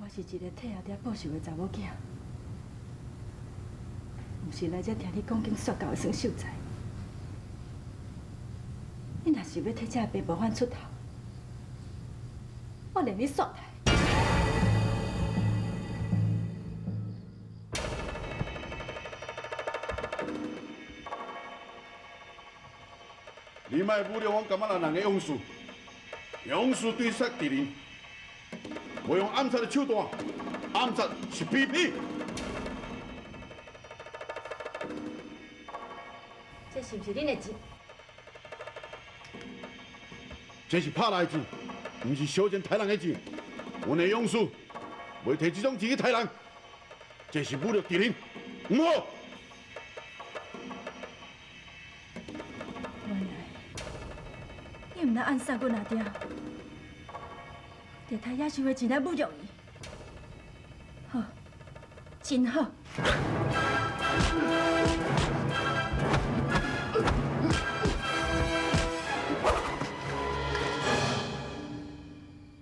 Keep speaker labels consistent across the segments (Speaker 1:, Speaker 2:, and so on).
Speaker 1: 我是一个替阿爹報仇的查某囝，毋是來遮聽你講經說教的孫秀才。你若是欲替這个白無反出頭，我連你煞台。
Speaker 2: 你莫侮辱阮甘仔蘭人的勇士，勇士對殺敵人，無用暗殺的手段，暗殺是卑鄙。
Speaker 1: 這是毋是恁的錢？
Speaker 2: 這是拍來的錢，毋是小錢刣人的錢。阮的勇士袂提這種錢去刣人，這是侮辱敵人，毋好。
Speaker 1: 原來你毋但暗殺阮阿爹，閣提野獸的錢來侮辱伊，好，真好。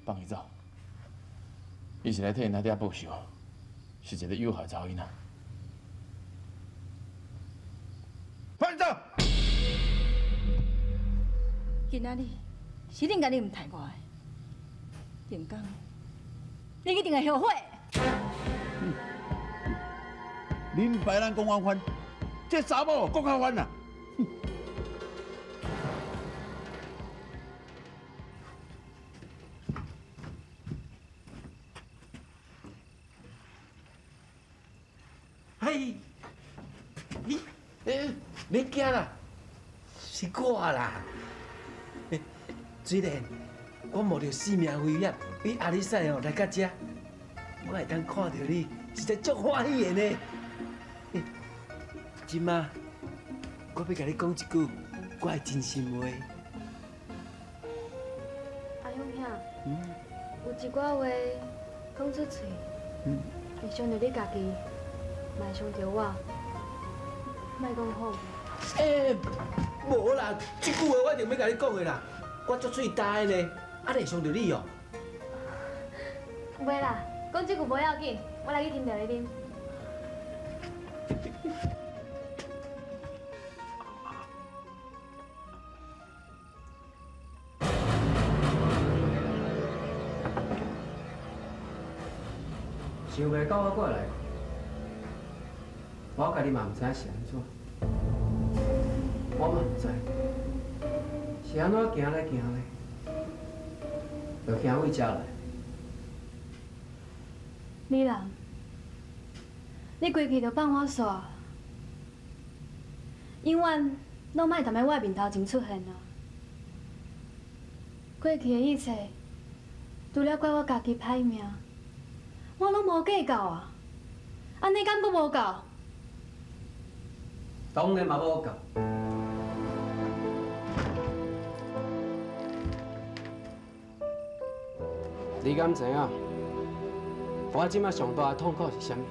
Speaker 3: 放伊走，伊是來替𪜶阿爹報仇，是一个有害查某囡仔。
Speaker 2: 放伊走！
Speaker 1: 今仔日是恁家己毋刣我的，定工你一定會後悔。
Speaker 2: 恁白人講安番，這查某閣較番啊！
Speaker 4: 嘿，你，免驚啦，是我啦。雖然我冒著性命危險，比阿里山哦來到遮，我會當看著你，實在足歡喜的呢。這馬，我欲共你講一句我的真心話。
Speaker 5: 阿勇兄，有一寡話講出喙，會傷著你家己，嘛會傷著我。莫講好無？
Speaker 4: 欸，無啦，這句話我一定欲共你講的啦。我足喙焦的呢，啊，會傷著你哦？
Speaker 5: 袂啦，講這句無要緊，我來去斟茶你啉。
Speaker 6: 想袂到我過來，我家己嘛毋知影是按怎，我嘛毋知是按怎行來行來，就行位遮來。
Speaker 5: 李蘭，你規氣就放我煞，永遠攏莫踮咧我面頭前出現啊！過去的一切，除了怪我家己歹命，我攏無計較啊！按呢敢閣無夠？
Speaker 6: 當然嘛無夠。你敢知影？我這馬上大的痛苦是啥物？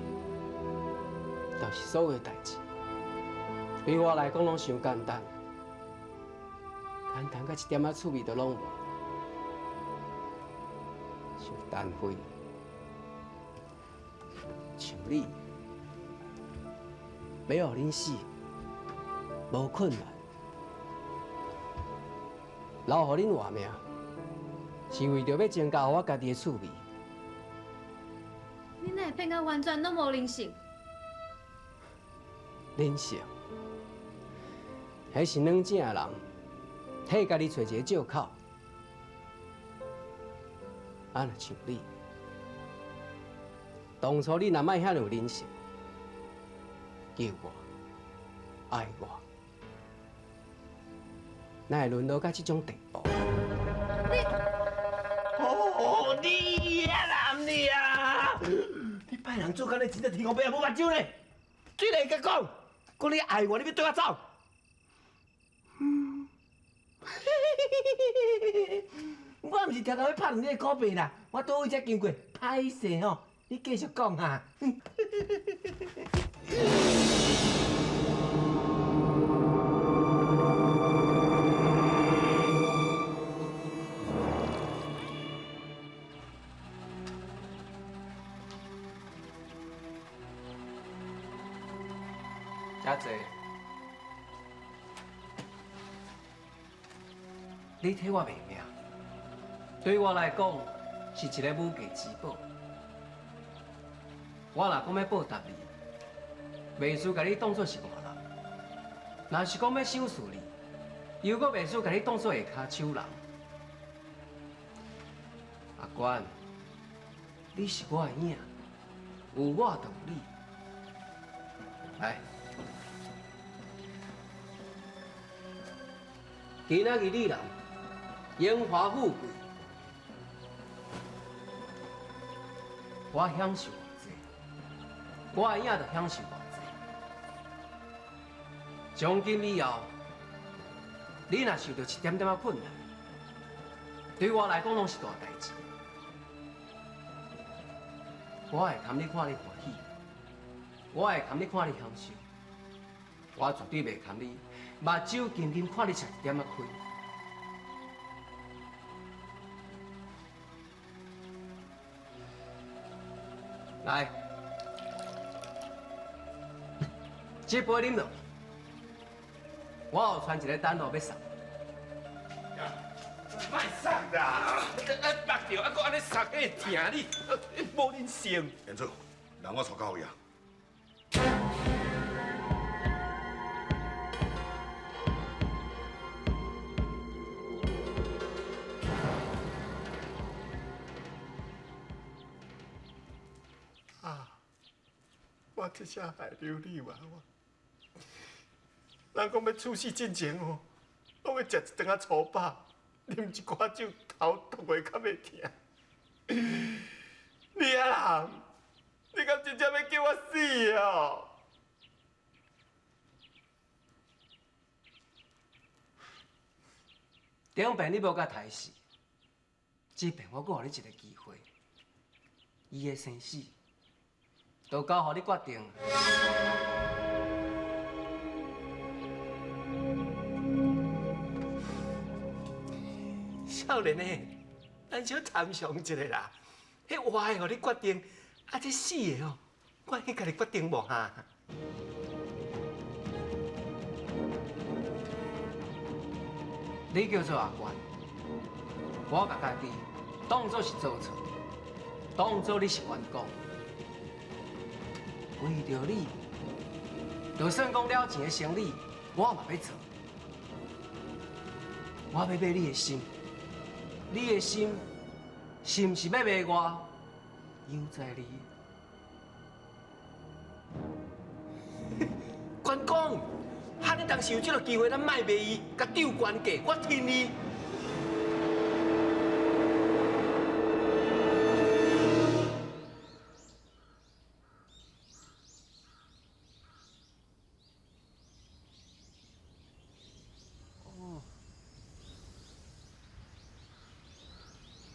Speaker 6: 就是所有的代誌，對我來講攏傷簡單，簡單甲一點仔趣味都攏無。像陳慧，像你，欲予恁死，無困難，留予恁活命，是為著欲增加予我家己的趣味。
Speaker 5: 你哪會變甲完全攏無人性？
Speaker 6: 人性，彼是軟正的人，替家己揣一个借口。啊，若像你，當初你若莫遐爾有人性，救我、愛我，哪會淪落到這種地步？
Speaker 5: 你，
Speaker 4: 哦，你啊，男你啊！你歹人做工，你真正天公伯也無目睭呢。水蓮共講，講你愛我，你欲綴我走？我毋是常常欲拍斷你的股票啦，我拄位才經過，歹勢吼，你繼續講啊。
Speaker 6: 遮济，你替我卖命，对我来讲是一个无价之宝。我若讲欲报答你，袂输共你当作是外人；若是讲欲赏赐你，又阁袂输共你当作下跤手人。阿关，你是我的影，有我就有你。来，今仔日你人荣华富贵，我享受偌济，我的影就享受偌济。从今以后，你若受到一点点仔困难，对我来讲拢是大代志。我会堪你看你欢喜，我会堪你看你享受，我绝对袂堪你目睭金金看你吃一点仔亏。来，这杯啉落，我有传一个单路欲送。
Speaker 4: 莫送啦！啊，缚著啊，阁按呢送，会疼你，无人性。
Speaker 2: 严祖，人我带到位啊。
Speaker 7: 啊！我这下害了你啊！我，人讲欲处死进前哦，拢会食一顿仔粗饱。啉一寡酒，头痛会较袂疼。你啊人，你敢真正欲叫我死哦？
Speaker 6: 顶遍你无共刣死，这遍我阁予你一个机会。伊的生死，就交予你决定。
Speaker 4: 少年的，咱小参详一下啦。彼活的，予你决定，啊，这死的哦，我去家己决定无哈？
Speaker 6: 你叫做阿关，我共家己当作是做错，当作你是员工，为著你，就算讲了钱的生意，我嘛欲做。我欲买你的心。你的心是毋是欲卖我？由在你。
Speaker 4: 关公，哈！你当时有这个机会，咱莫卖伊，共斗悬价，我听你。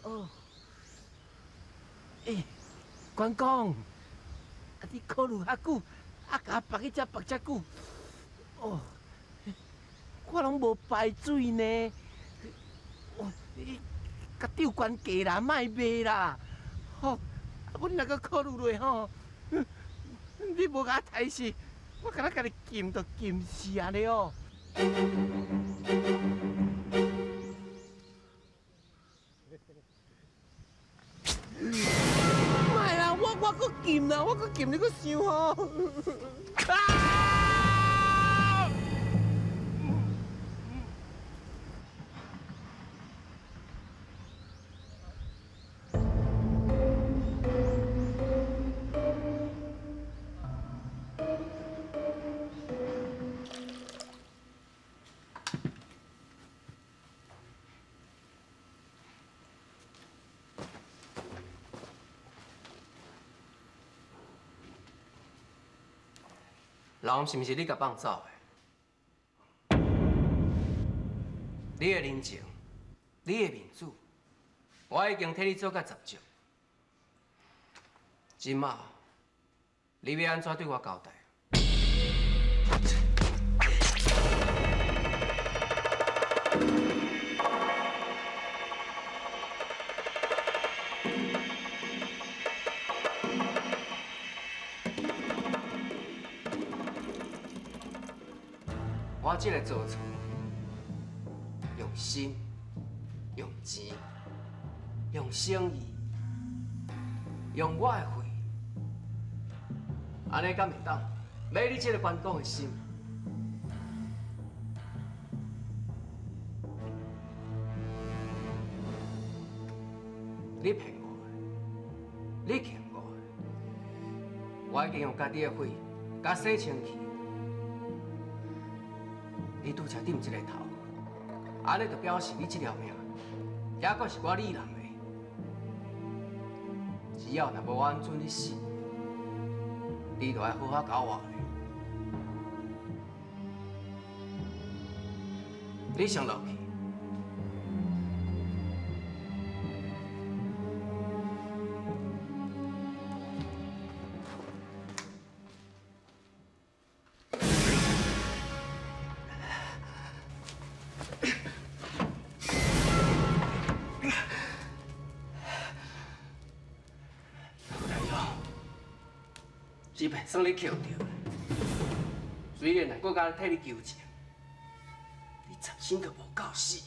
Speaker 4: 哦，欸，关公，啊，你考虑较久，啊，共我缚去遮缚遮久，哦，我拢无排水呢。哦，你共斗悬价啦，莫卖啦，吼，啊，阮若阁考虑落吼，你无共我刣死，我敢若共你禁就禁死按呢哦。莫啦，我阁禁啦，我阁禁你阁想吼。啊！
Speaker 6: 人是毋是你共放走的？你的人情，你的面子，我已经替你做甲十足。这马，你欲按怎对我交代？我這个做厝，用心、用钱、用诚意、用我的血，按呢敢会当买你这个关公的心？你骗我的，你欠我的，我已经用家己的血共洗清气。你拄才点一个头，按呢就表示你这条命，犹阁是我李南的。只要若无我准你死，你就爱好好共我活。你先落去。这片算你捡著的，虽然国家替你求情，你十生阁无够死。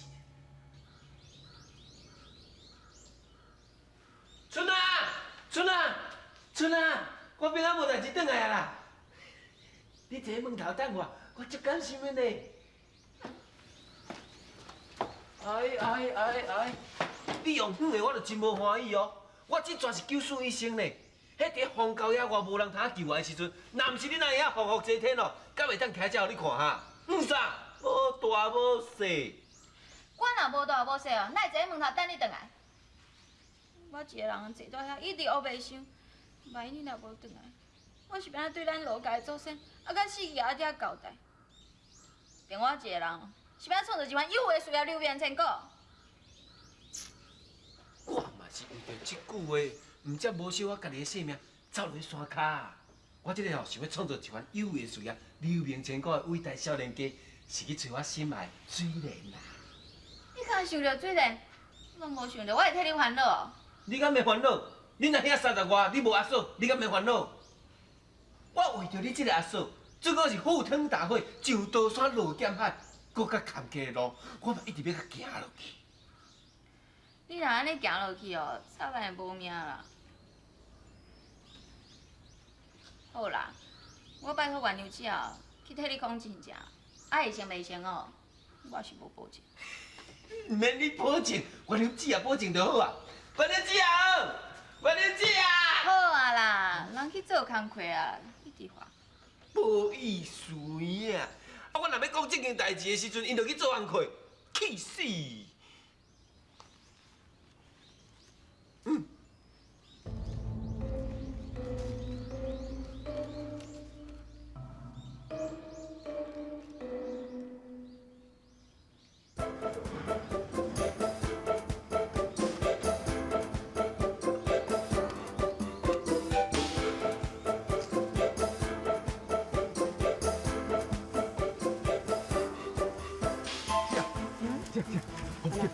Speaker 4: 春啊，春啊，春啊，我平安无代志转来啊啦！你坐门头等我，我足甘心的呢。哎哎哎哎，你用远的我就真无欢喜哦。我这全是九死一生呢。彼伫荒郊野外无人通救援的时阵，若毋是恁阿爷伏伏齐天哦，敢会当徛遮予你看哈？毋啥，无大无细。
Speaker 1: 我若无大无细哦，哪会坐伫门头等你转来？我一个人坐在遐，一直乌白想，万一你若无转来，我是欲按怎对咱罗家的祖先，啊，佮四爷仔交代？凭我一个人，是欲按怎创造一番有的事业留名千古？
Speaker 4: 我嘛是为著这句话。毋才无惜我家己的性命，走落去山跤。我这个吼想欲创造一番有的事业，留名千古的伟大少年家，是去揣我心爱的水莲啦。
Speaker 1: 你敢想著水莲？拢无想著，我会替你烦恼哦。
Speaker 4: 你敢袂烦恼？恁阿兄30外，你无阿嫂，你敢袂烦恼？我为著你这个阿嫂，最讲是赴汤蹈火，上刀山落剑海，阁较坎坷的路，我嘛一直欲共行落去。
Speaker 1: 你若按呢行落去哦，早晚会无命啦。好啦，我拜托月娘姐哦，去替你讲真正，啊会成袂成哦，我是无保证。
Speaker 4: 毋免你保证，月娘姊也保证就好啊。月娘姊啊，月娘姊啊。
Speaker 1: 好啊啦，人去做工课啊，一直话。
Speaker 4: 无意思啊！啊，我若欲讲这件代志的时阵，𪜶就去做工课，气死！嗯。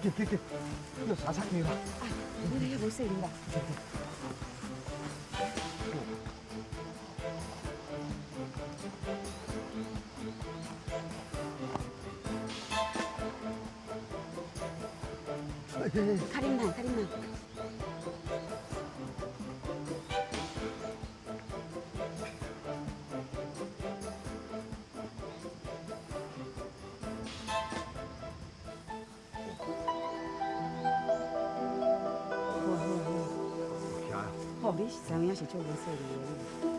Speaker 7: 去去去，你啥菜啦？
Speaker 8: 哎，你遐无细腻啦。较啉慢，较啉慢。你实在有影是足无细腻的。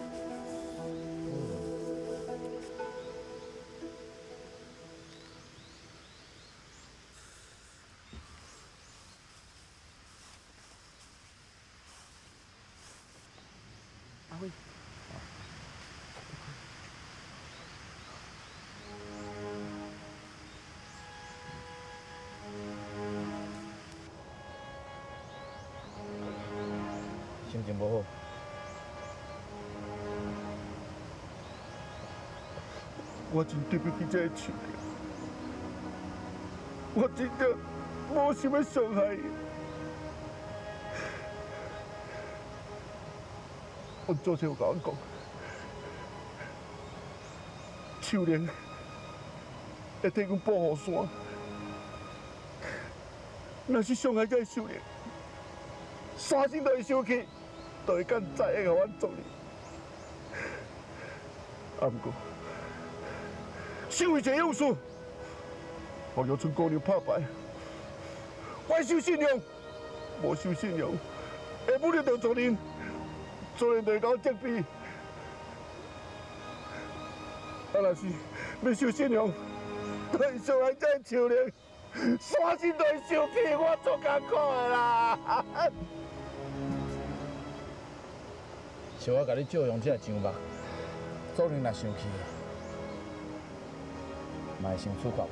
Speaker 8: 阿辉，
Speaker 3: 心情无好。
Speaker 7: 我真对不起这个树，我真的无想欲伤害伊。阮祖先有共阮讲，秋莲会替阮保护山。若是伤害这个树林，山神就会生气，就会降灾厄予阮族人。啊，毋过，身为一个勇士，予玉春姑娘拍败，我守信用，无守信用，会侮辱到族人，族人就会共我责备。啊，若是欲守信用，就会伤害这个树林，山神就会生气，我足艰苦的啦。
Speaker 3: 像我共你借用这个樟木，祖灵若生气，嘛会先处罚我。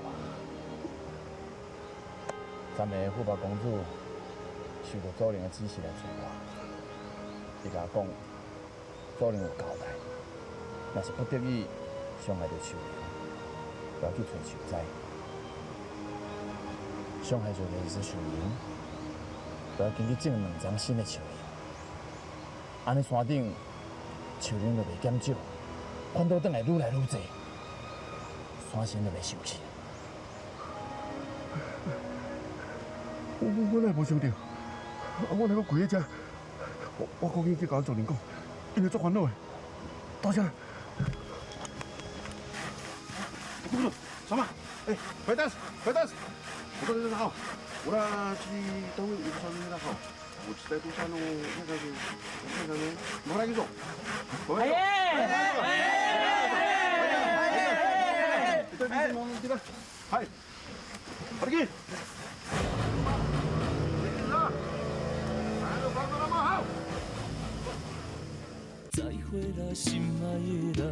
Speaker 3: 昨暝富白公主受到祖灵的指示来找我，伊共我讲，祖灵有交代，若是不得已伤害著树灵，就要去揣树栽。伤害著的是树灵，就要根据种两丛新的树林。按呢山顶树林就袂减少，反倒转来愈来愈济，山神就袂生气。
Speaker 7: 我哪会无想著？我若阁跪伫遮，我赶紧去共阮族人讲，𪜶会足烦恼的。多谢。
Speaker 2: 什么？哎，回单，回单。我说你好，我啦去单位有啥物啦好，我在都山哦，那个是那个呢，我来去做。哎哎哎！嗨，快点！
Speaker 9: 再会啦，心爱的人，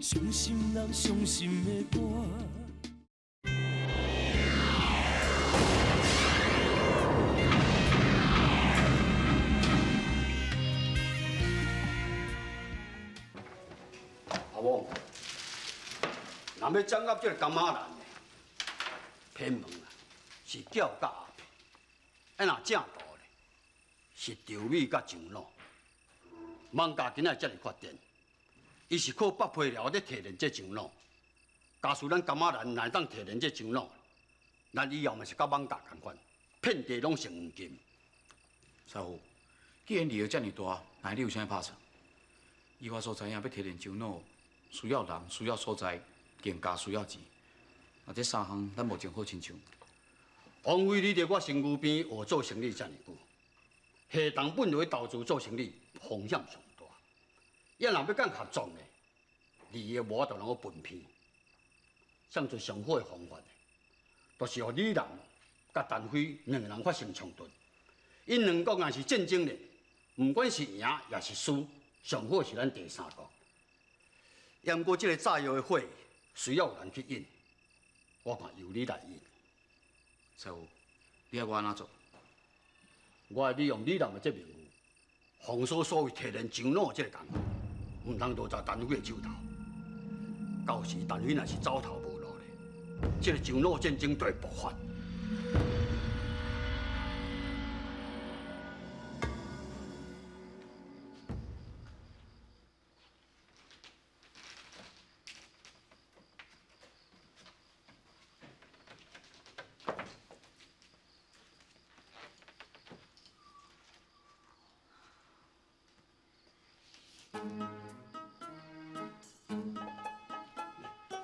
Speaker 9: 伤心人，伤心的歌。
Speaker 10: 阿旺，若欲掌握这个柑仔兰呢，偏门啊，是叫佮阿伯；啊，若正途咧，是稻米佮樟脑。艋舺今仔才会发展，伊是靠北皮寮咧提炼这樟脑。假使咱柑仔兰若会当提炼这樟脑，咱以后嘛是佮艋舺仝款，遍地拢是黄金。
Speaker 11: 师傅，既然利益遮尔大，那你有啥拍算？依我所知影，欲提炼樟脑，需要人，需要所在，更加需要钱。啊，这三项咱目前好亲像。
Speaker 10: 王辉，你伫我身躯边学做生意遮尔久，下东本来投资做生意风险上大，伊若欲讲合作呢，利益无法度通分片。上最上好的方法呢，就是予李南佮陈辉两个人发生冲突。𪜶两国若是战争咧，毋管是赢抑是输，上好是咱第三国。毋过这个炸药的火需要有人去引，我看由你来引。
Speaker 11: 师傅，你爱我按怎做？
Speaker 10: 我会利用李南的这名誉，封锁所谓提炼樟脑这个工夫，毋通落在陈辉的手头。到时陈辉若是走投无路咧，这个樟脑战争就会爆发。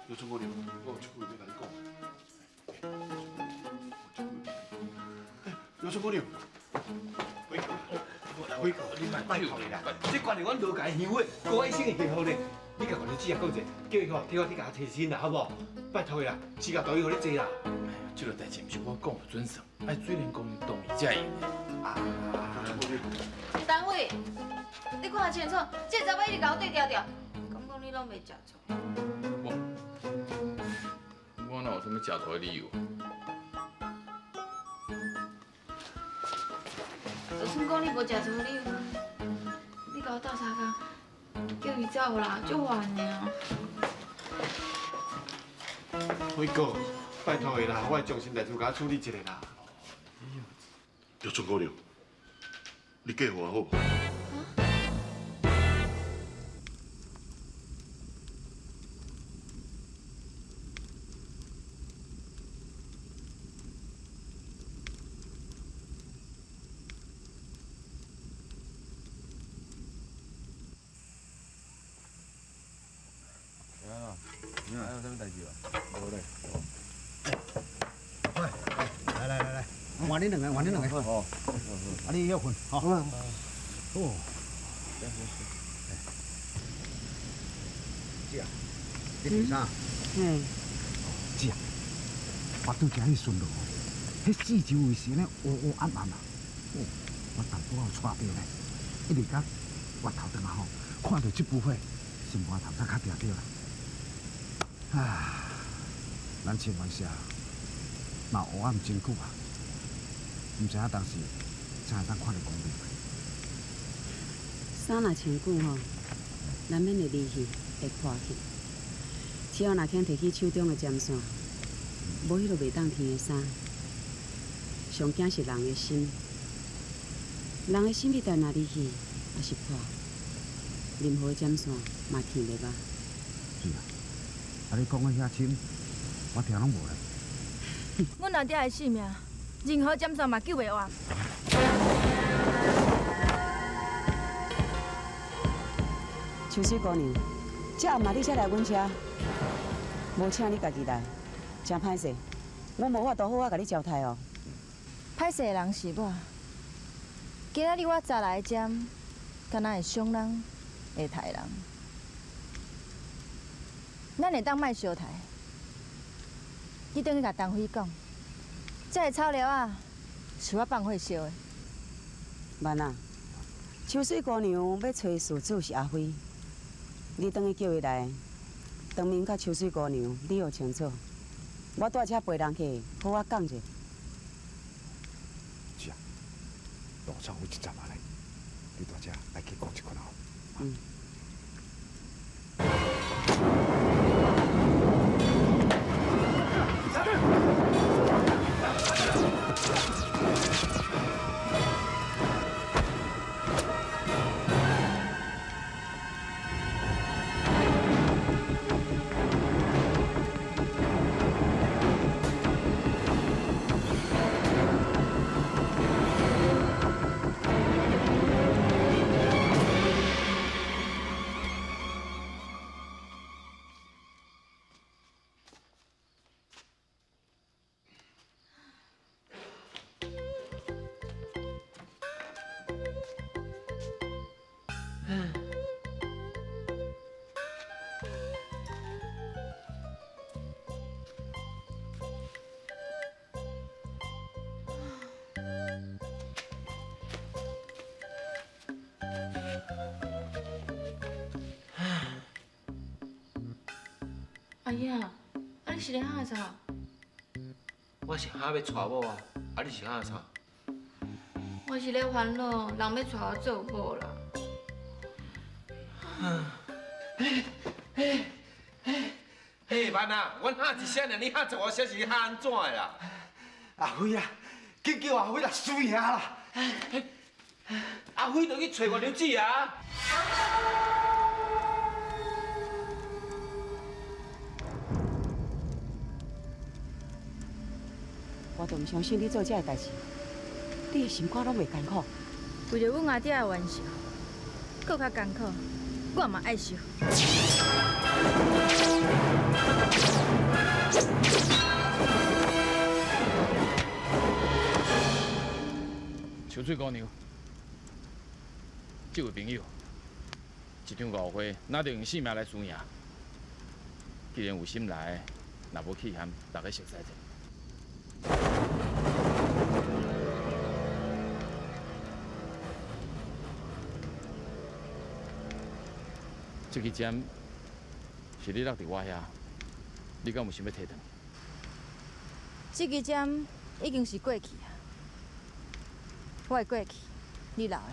Speaker 2: 刘春姑娘，我有一句话欲共你讲。刘春姑娘，
Speaker 4: 辉哥，辉哥，你莫拜托你啦，这关系阮罗家乡委，郭医生的幸福呢，你共阮姊仔讲者，叫伊吼替我去共提亲啦，好无？拜托伊啦，时间同意予你坐啦。
Speaker 3: 这个代志毋是我讲就准算，爱水莲公同意才会用的。
Speaker 4: 啊，
Speaker 1: 陈伟，你看清楚，这查某一直共我对调调，敢讲你拢袂食醋？
Speaker 3: 我哪有啥物食醋的理由？
Speaker 1: 就算讲你无食醋的理由，你共我斗相共，叫伊走啦，足烦的啊！
Speaker 7: 辉哥，拜托你啦，我会将身代志共处理一下啦。
Speaker 2: 玉春姑娘，你嫁予我好无？無咧。喂，來來來來，換你兩个，換你兩个。哦。啊，你歇睏，吼。哦。姐啊，你佇啥？
Speaker 8: 嘿。
Speaker 2: 姐啊，我拄才彼巡邏，彼四周圍是按呢烏烏暗暗啊。哦，我淡薄仔有掣著咧，一直到越頭轉來吼，看著這幅畫，心肝頭才較定著啦。啊，咱清源社嘛黑暗真久啊，毋知影當時才會當看著光明。
Speaker 8: 衫若穿久吼，難免會離去，會破去。只要若肯提起手中的針線，無彼落袂當天的衫。上驚是人的心，人的心一旦若離去，抑是破，任何的針線嘛天袂吧。
Speaker 2: 是啊，啊你講得遐深，我聽攏無咧。
Speaker 1: 阮阿爹的性命，任何針線嘛救袂活。
Speaker 8: 秋水姑娘，這暗暝你才來阮遮，無請你家己來，真歹勢。我無法度好好共你招待哦。
Speaker 1: 歹勢的人是我，今仔日我紮來的針，敢若會傷人，會刣人。咱會當莫相刣。你轉去共陳輝講，這个草料仔是我放火燒的。
Speaker 8: 萬啊，秋水姑娘欲揣事主是阿輝，你轉去叫伊來，當面佮秋水姑娘理予清楚。我帶遮陪人去，好好講者。
Speaker 2: 是啊，路上有一站仔咧，你帶遮來去講一款吼。
Speaker 8: 嗯。
Speaker 1: 阿英，啊你是咧哈啥？
Speaker 4: 我是哈欲娶某啊，啊你是哈啥？
Speaker 1: 我是咧烦恼人欲娶我做某啦。
Speaker 4: 嘿，万啊，阮喊一声尔，你喊十外声是喊按怎的啦？
Speaker 7: 阿辉啊，紧叫阿辉来输赢啦！
Speaker 4: 阿辉就去揣月娘子啊！
Speaker 8: 我都毋相信你做这个代志，你的心肝攏袂艰苦。
Speaker 1: 为著阮阿爹的冤仇，阁较艰苦，我嘛爱受。
Speaker 3: 秋水姑娘，这位朋友，这场误会，哪得用性命来输赢？既然有心来，若无气嫌，大家熟似者。这支针是你落伫我遐，你敢有想欲提转？
Speaker 1: 这支针已经是过去啊，我的过去，你留的。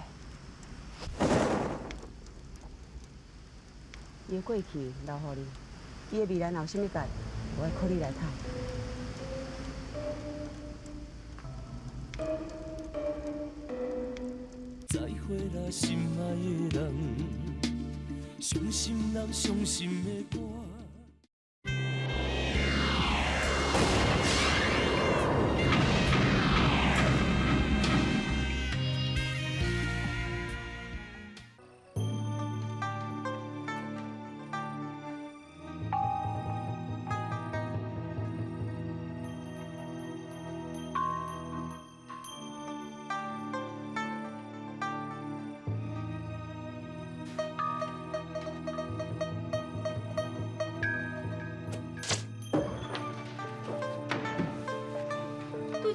Speaker 8: 伊的过去留予你，伊的未来若有啥物改，我会靠你来趁。
Speaker 9: 再会啦，心爱的人，伤心人伤心的歌。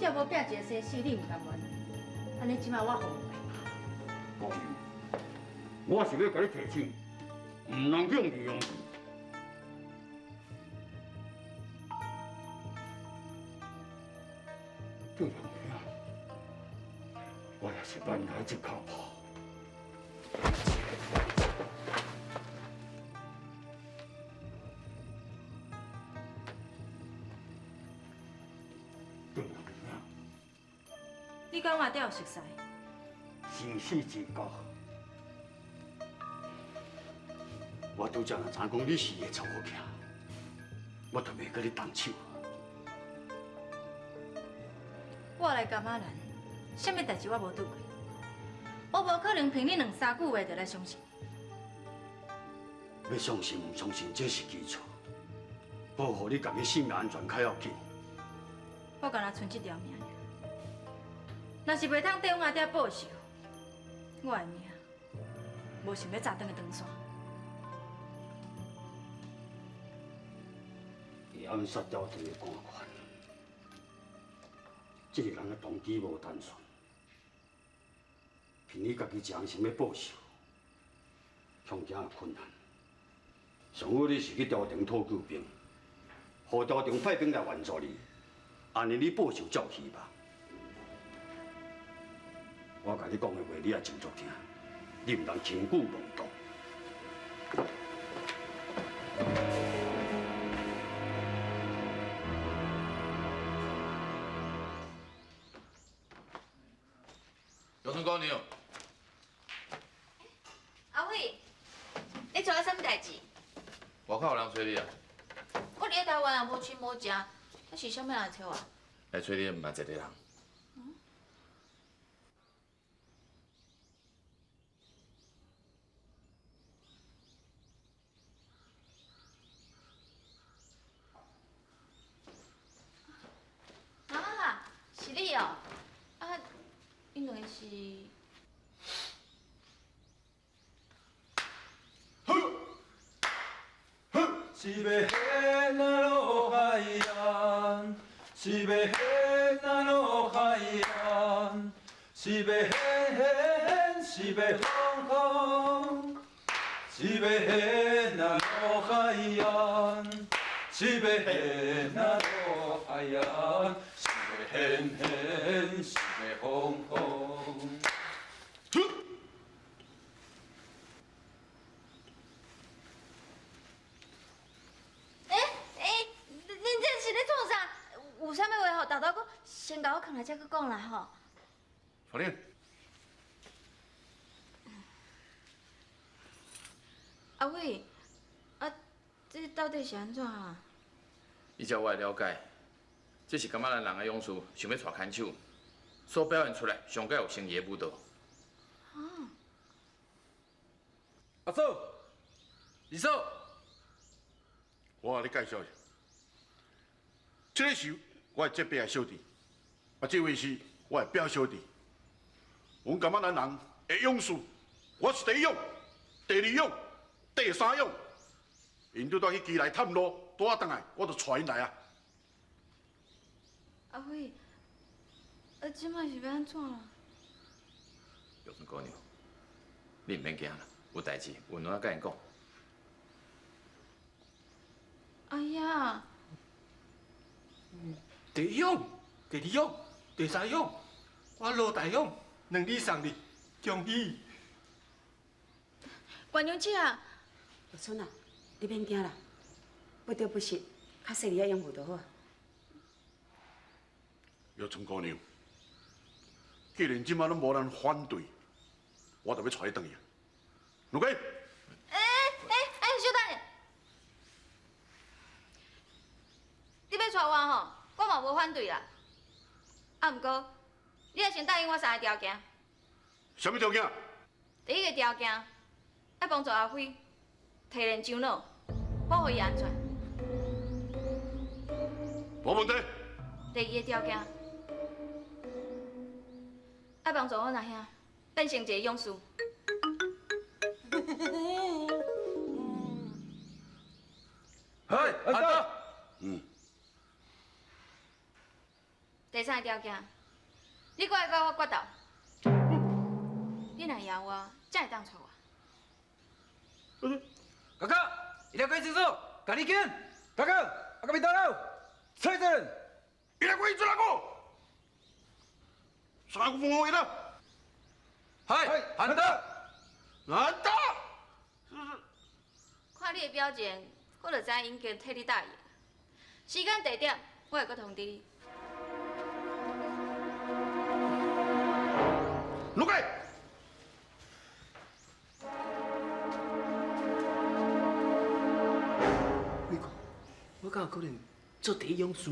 Speaker 1: 叫无拼一个生死，你毋甘愿，按呢这摆我予
Speaker 10: 你。姑娘，我是欲共你提醒，毋通去予利用。对人兄，我也是万来一跤炮。对人兄，
Speaker 1: 你敢我才有熟似？
Speaker 10: 生死之交，我拄才若知影讲你是伊的查某囝，我就袂佮你动手。
Speaker 1: 我来柑仔兰，啥物代志我无拄过，我无可能凭你两三句话就来相信。
Speaker 10: 欲相信毋相信，这是基础。保护你家己性命安全较要紧。
Speaker 1: 我干焦賰这条命尔，若是袂通缀阮阿爹报仇，我的命无想欲早转去长山。
Speaker 10: 伊暗杀朝廷的官员，这个人的动机无单纯，凭你家己一人想欲报仇，恐惊有困难。上好你是去朝廷讨救兵，予朝廷派兵来援助你，按呢你报仇才有希望。我共你讲的话，你爱斟酌听，你毋通轻举妄动。
Speaker 11: 姚春姑娘，
Speaker 1: 阿伟，你做了啥物代志？
Speaker 11: 外口有人揣你啊？
Speaker 1: 我伫咧台湾也无亲无情，那是啥物人来揣我？
Speaker 11: 来揣你的毋嘛一个人。
Speaker 1: 啊，是你哦！啊，恁两个是？
Speaker 9: 是欲现啊落海岸，是欲现啊落海岸，是欲现现，是欲风风，是欲现啊落海岸，是欲现啊落海岸，是欲现现，是欲风风。
Speaker 1: 有啥物话吼，豆豆阁先共我囥来才阁讲啦吼。
Speaker 2: 小玲，
Speaker 1: 阿伟，啊，这到底是按怎啊？
Speaker 11: 依照我的了解，这是柑仔兰人的勇士想欲带牵手，所表现出来上盖有诚意的舞蹈。
Speaker 1: 哦。
Speaker 4: 阿嫂，二嫂，
Speaker 2: 我共你介绍一下，这个是我的这边的小弟，啊，这位是我的表小弟。阮柑仔兰人的勇士，我是第一勇、第二勇、第三勇。𪜶拄拄去基内探路，拄仔转来，我就带𪜶来啊。
Speaker 1: 阿辉，啊，这摆是欲按怎啦？
Speaker 11: 玉春姑娘，你毋免惊啦，有代志阮拢仔佮𪜶讲。
Speaker 1: 哎呀！
Speaker 7: 第一勇、第二勇、第三勇，我罗大勇，两字送你，恭喜！
Speaker 1: 关娘姐啊，
Speaker 8: 玉春啊，你免惊啦，不得不实，较细腻仔养护就好。
Speaker 2: 玉春姑娘，既然这摆拢无人反对，我就欲带你转去。卢根，
Speaker 1: 小等下，你欲带我吼，我嘛无反对啦。啊，毋过你爱先答应我三个条件。
Speaker 2: 啥物条件？
Speaker 1: 第一个条件，爱帮助阿辉提炼樟脑，保护伊安全。
Speaker 2: 无问题。
Speaker 1: 第二个条件，爱帮助阮阿兄变成一个勇士。
Speaker 4: 嘿，阿哥。
Speaker 2: 嗯。
Speaker 1: 第三个条件，你阁爱佮我决斗。你若赢我，才会当娶我。
Speaker 4: 哥哥，伊来过厕所，共你紧。哥哥，阿个面头了，崔子。
Speaker 2: 伊来过做哪个？啥个风威了？
Speaker 4: 嗨，韩德，
Speaker 2: 韩德。
Speaker 1: 看你的表情，我就知影𪜶已经替你答应。时间地点，我会阁通知你。
Speaker 2: 卢盖。
Speaker 4: 你看，我敢有可能做第一勇士？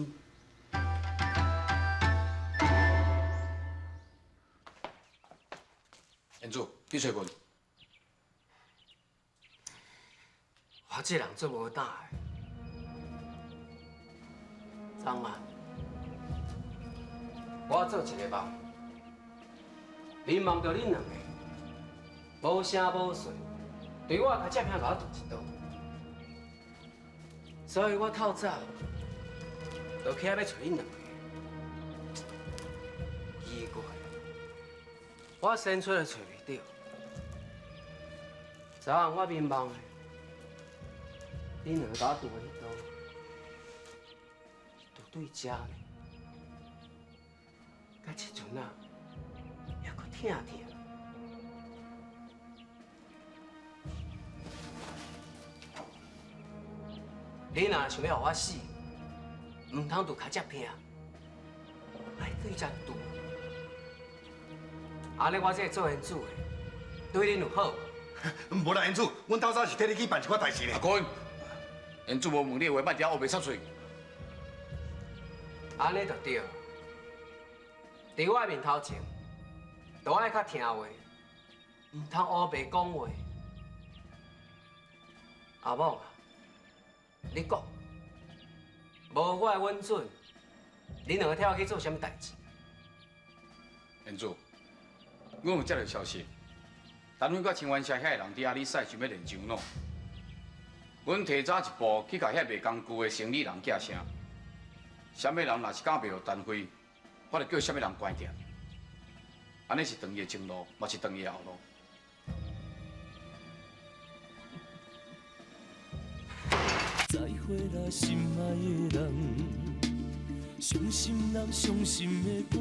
Speaker 11: 彦祖，你找阮。
Speaker 6: 我这人足无胆的，昨晚我做一个梦，你梦著恁两个，无声无息，对我尻脊骿共我揬一刀，所以我透早就起来欲揣恁两个。奇怪，我先揣都揣袂著，昨暗我眠梦的。恁两个共我揬的彼刀，就对这呢，到这阵啊，犹阁疼疼。你若想欲予我死，毋通揬尻脊骿，爱对这揬。按呢，我这个做园主的，对恁有好无？
Speaker 2: 无啦，园主，阮透早是替你去办一寡代志呢。
Speaker 11: 阿坤，园主无问你的话，莫伫遐乌白插喙。
Speaker 6: 按呢就对。伫我的面头前，都爱较听话，毋通乌白讲话。阿某啊，你讲，无我的允准，恁两个替我去做啥物代志？
Speaker 11: 园主，阮有接到消息，陈辉佮清源社遐个人伫阿里山想欲练樟脑。阮提早一步去共遐卖工具的生理人寄声，啥物人若是敢卖予陈辉，我就叫啥物人关店。按呢是断伊的前路，嘛是断伊的后路。
Speaker 9: 再会啦，心爱的人，伤心人，伤心的歌。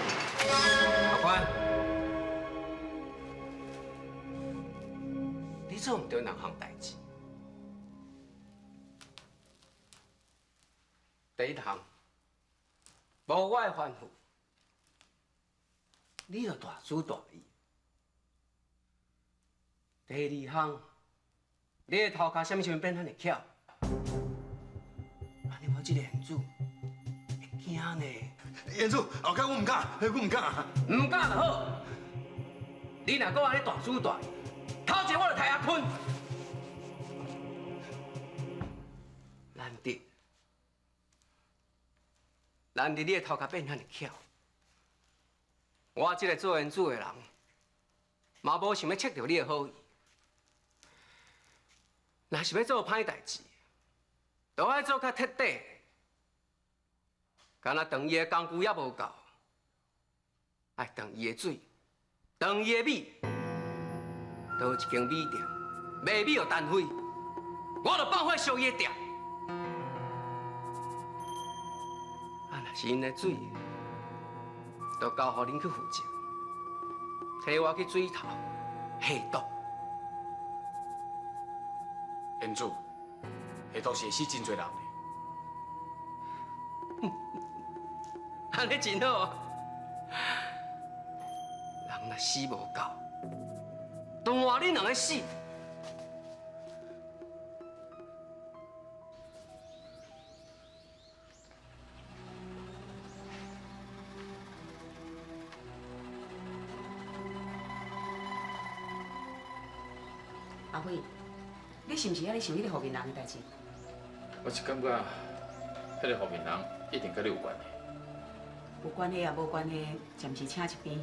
Speaker 6: 法官，你做毋对两项代志。第一项，无我的吩咐，你就大主大意。第二项，你的头壳啥物时阵变遐尔巧？按呢我这个园主会惊呢。
Speaker 2: 园主，后摆我毋敢，我毋敢。
Speaker 6: 毋敢就好。你若阁按呢大主大意，头前我就刣阿坤。难得，难得你的头壳变遐尔巧。我这个做园主的人，嘛无想欲测著你的好意。若是欲做歹代志，就爱做较彻底。敢若断伊的工具也无够，爱断伊的水，断伊的米，倒一间米店卖米予陈辉，我就放火烧伊的店。啊，若是𪜶的水，就交予恁去负责，替我去水头下毒。
Speaker 11: 园主，下毒是会死真济人的。
Speaker 6: 按呢真好啊！人若死无够，就换恁两个死。
Speaker 8: 阿辉，你是毋是犹咧想彼个负面人的代志？
Speaker 11: 我是感觉，彼个负面人一定佮你有关系。
Speaker 8: 有关系也无关系，暂时请一边。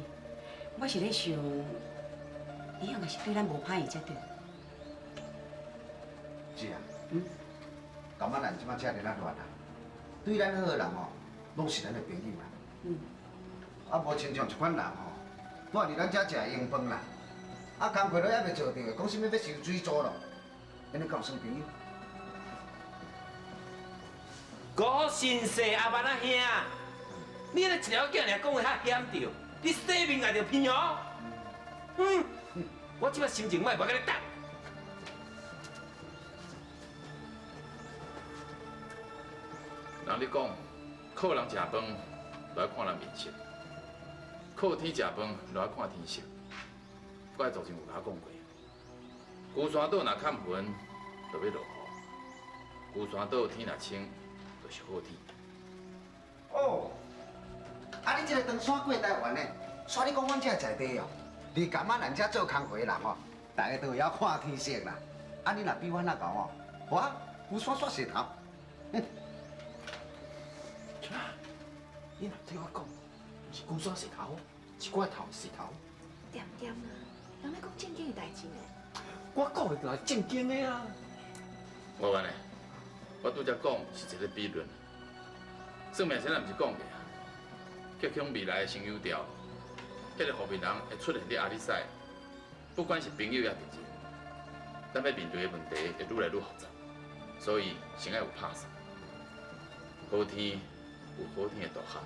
Speaker 8: 我是咧想，伊应该是對咱無歹意才對。
Speaker 12: 是啊，感覺咱這擺遮爾仔亂啊，對咱好的人吼，攏是咱的朋友啦。啊，無親像一款人吼，蹛佇咱遮食閒飯啦，啊，工課都猶未做著，講啥物欲收水租咯，按呢敢有算朋友？
Speaker 4: 郭先生阿万仔兄，你按呢一條囝爾講話較險著，你洗面也著偏哦。嗯，我這擺心情歹，無共你等。
Speaker 11: 人咧講，靠人食飯，就愛看人面色；靠天食飯，就愛看天色。我早前有共我講過，龜山島若崁雲，就欲落雨；龜山島天若晴，就是好天。
Speaker 12: 哦，啊！你這个長山過台灣的，煞你講阮這在地哦，離柑仔咱遮做工課的人哦，大家都會曉看天色啦。啊，你若比阮那𠢕哦，我龜山煞石頭。
Speaker 4: 你若對我講，毋是龜山石頭，是我的頭石頭。
Speaker 1: 恬恬啊，人咧講正經的代誌呢。
Speaker 4: 我講的就是正經的啊。
Speaker 11: 我問你，我拄才講是一个比論。算命先生毋是講過啊，吉凶未來的成幽調，彼个负面人會出現佇阿里山，不管是朋友抑敵人，咱欲面對的問題會愈來愈複雜，所以先愛有拍算。好天有好天的渡合，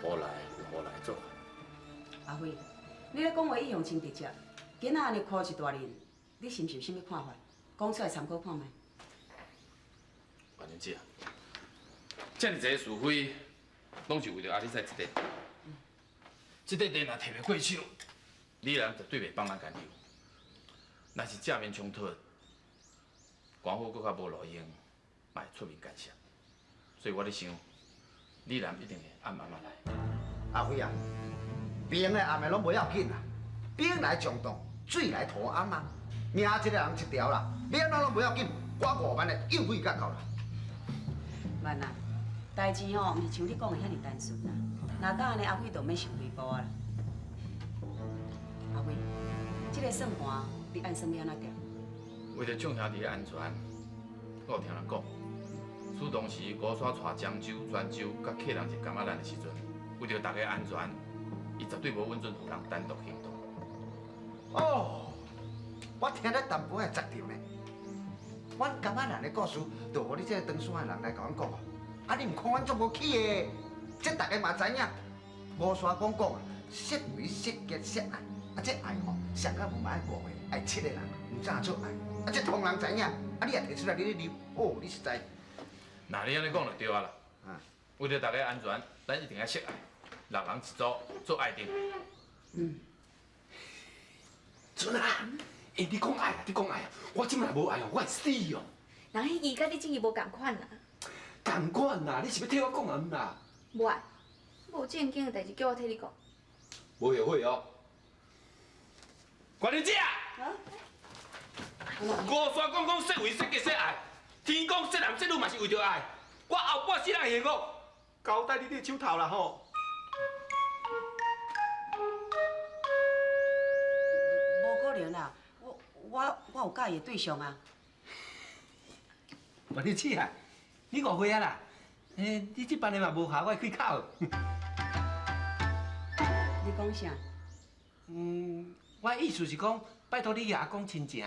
Speaker 11: 雨來有雨來的做法。
Speaker 8: 阿輝，你咧講話一向真直接，今仔按呢箍一大輪，你是毋是有啥物看法？講出來參考看覓。
Speaker 11: 婉玲姐，遮爾濟是非，攏是為著阿里山這塊。這塊地若提袂過手，李蘭絕對袂放咱干休。若是正面衝突，官府閣較無路用，嘛會出面干涉。所以我咧想，李蘭一定會暗暗仔來。
Speaker 12: 阿輝啊，兵的暗的攏無要緊啦，兵來將擋，水來土掩啊。命一个人一條啦，欲按怎攏無要緊，我5萬的應付伊才夠啦。
Speaker 8: 萬啊，代誌吼，毋是像你講的遐爾單純啦。若敢按呢，阿輝就免想回報啊啦。阿輝，這个算盤你按算欲按怎調？
Speaker 11: 為著眾兄弟的安全，我有聽人講，此當時吳山帶漳州、泉州佮客人入柑仔蘭的時陣，為著大家安全，伊絕對無允准予人單獨行動。
Speaker 12: 哦，我聽了淡薄仔會窒著呢。阮柑仔蘭的故事，就予你這个長山的人來共阮講哦。啊，你毋看阮足無氣的，這大家嘛知影。吳山講講啊，說為說結說愛，啊這愛吼，上較毋愛5個，愛7個人，毋怎做愛。啊這通人知影，啊你也提出來，你咧留，哦，你實在。
Speaker 11: 那你按呢講就對啊啦。為著大家安全，咱一定愛惜愛，6人一組做愛陣。
Speaker 8: 嗯。
Speaker 4: 孫啊，欸，你講愛啊，你講愛啊，我這擺若無愛哦，我會死哦。
Speaker 1: 人彼字佮你正義無仝款啦。
Speaker 4: 仝款啦，你是欲替我講啊？毋啦？
Speaker 1: 無愛，無正經的代誌叫我替你講。
Speaker 4: 無後悔哦。關你姐啊！吳山講講說為說結說愛，天講說男說女嘛是為著愛。我後半世人幸福，
Speaker 7: 交代你佇手頭啦吼。
Speaker 8: 無可能啦，我有佮意的對象啊。
Speaker 4: 關你姐啊，你誤會啊啦！欸，你這班的嘛無合我的開口。
Speaker 8: 你講啥？
Speaker 4: 嗯，我意思是講，拜託你共我講親情。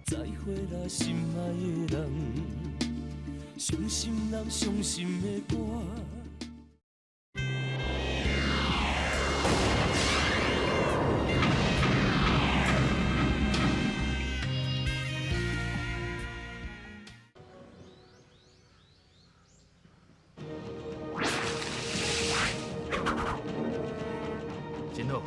Speaker 9: 再會啦，心愛的人，傷心人，傷心的歌。
Speaker 11: 真好。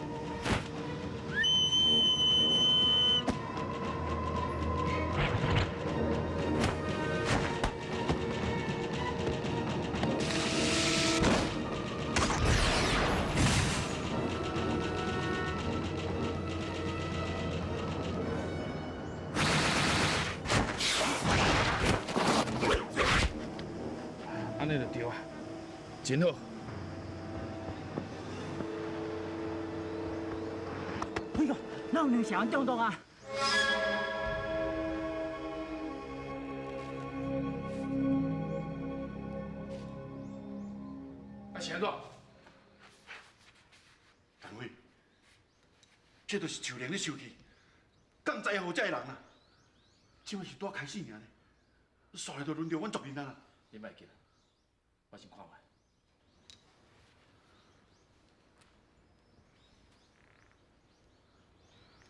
Speaker 3: 按呢就對啊，真好。
Speaker 13: 哎呦，哪有兩成人中毒啊？
Speaker 3: 啊，是按怎？
Speaker 2: 陈伟，這就是樹靈咧受氣，降災予這个人啊！這擺是拄開始爾呢，煞來就輪著阮族人啊！
Speaker 3: 你莫急，我先看覓。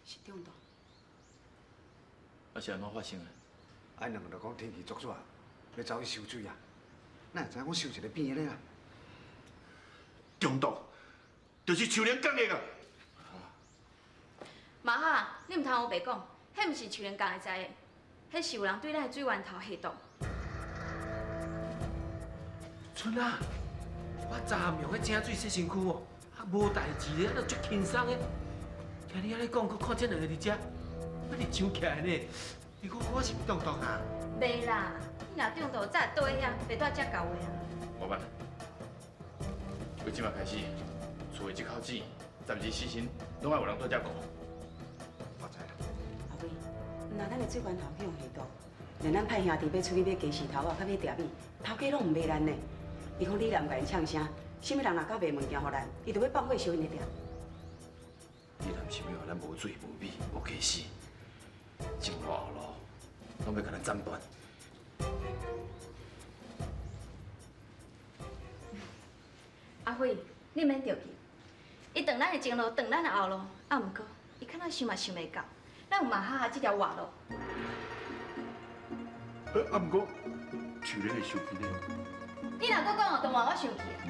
Speaker 8: 是中毒。
Speaker 3: 啊，是按怎發生的？
Speaker 12: 啊，兩個就講天氣足熱，欲走去收水啊，哪會知影講收一个變的咧啊？
Speaker 2: 中毒，就是樹靈降的啊！
Speaker 1: 馬哈，你毋通烏白講，彼毋是樹靈降的災，彼是有人對咱的水源頭下毒。
Speaker 4: 春啊，我昨暗用彼井水洗身躯哦，啊無代誌咧，啊足輕鬆的。聽你按呢講，閣看這兩个佇遮，啊你想起來呢？你講我是毋中毒啊？
Speaker 1: 袂啦，你若中毒，早倒喺遐，袂蹛遮搞話啊。
Speaker 3: 無辦，由這擺開始，厝的這口井，12時辰攏愛有人蹛遮顧。
Speaker 12: 我知啦。
Speaker 8: 阿偉，毋若咱的水源頭去予下毒，連咱派兄弟欲出去買雞絲頭仔，佮買茶米，頭家攏毋賣咱呢。伊講你若毋共𪜶嗆聲，啥物人若敢賣物件予咱，伊就欲放火燒𪜶的店。
Speaker 3: 你若毋是欲予咱無水、無米、無雞絲，前路後路攏欲共咱斬斷。
Speaker 1: 阿輝，你免著急，伊斷咱的前路，斷咱的後路，啊，毋過伊敢若想嘛想袂到，咱有馬哈哈這條活路。
Speaker 2: 啊，毋過樹靈會生氣呢？
Speaker 1: 你若閣講，就換我生氣啊！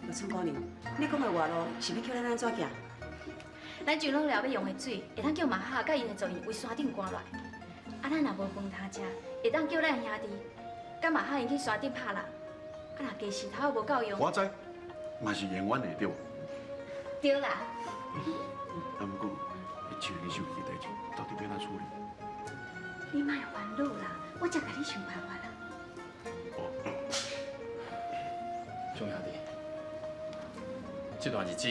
Speaker 8: 劉春姑娘，你講的活路是欲叫咱按怎行？
Speaker 1: 咱上老了欲用的水，會當叫馬哈佮𪜶的族人為山頂趕落來。啊，咱若無飯通食，會當叫咱兄弟佮馬哈𪜶去山頂拍獵。啊，若雞絲頭無夠用，
Speaker 2: 我知，嘛是用阮的對無？
Speaker 1: 對啦。
Speaker 2: 啊，毋過，彼樹靈受氣的代誌，到底欲按怎處理？
Speaker 1: 你莫煩惱啦，我才共你想辦法啦。
Speaker 3: 眾兄弟，這段日子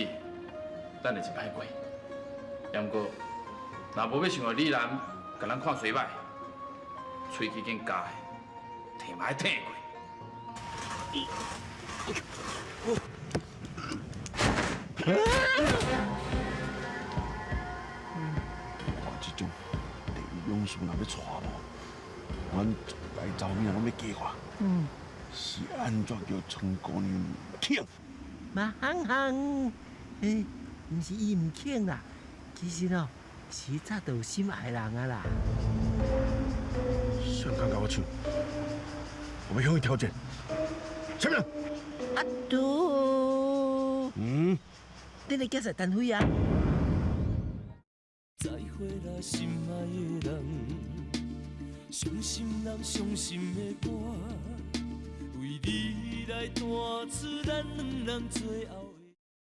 Speaker 3: 咱會真歹過，也毋過，若無欲想予李南共咱看衰歹，喙齒緊咬的，退嘛愛退過。
Speaker 2: 我這種第一勇士若欲娶某，阮族内查某囝攏欲計劃。是按怎叫春姑娘毋肯？
Speaker 4: 馬行行，欸，毋是伊毋肯啦，其實哦，是早就有心愛人啊啦。
Speaker 2: 誰敢共我搶？我欲向伊挑戰。啥物人？
Speaker 4: 阿杜。
Speaker 2: 嗯。
Speaker 4: 你咧叫啥單飛啊？
Speaker 9: 再會啦，心愛的人，傷心人，傷心的歌。為你來彈出咱兩人最後。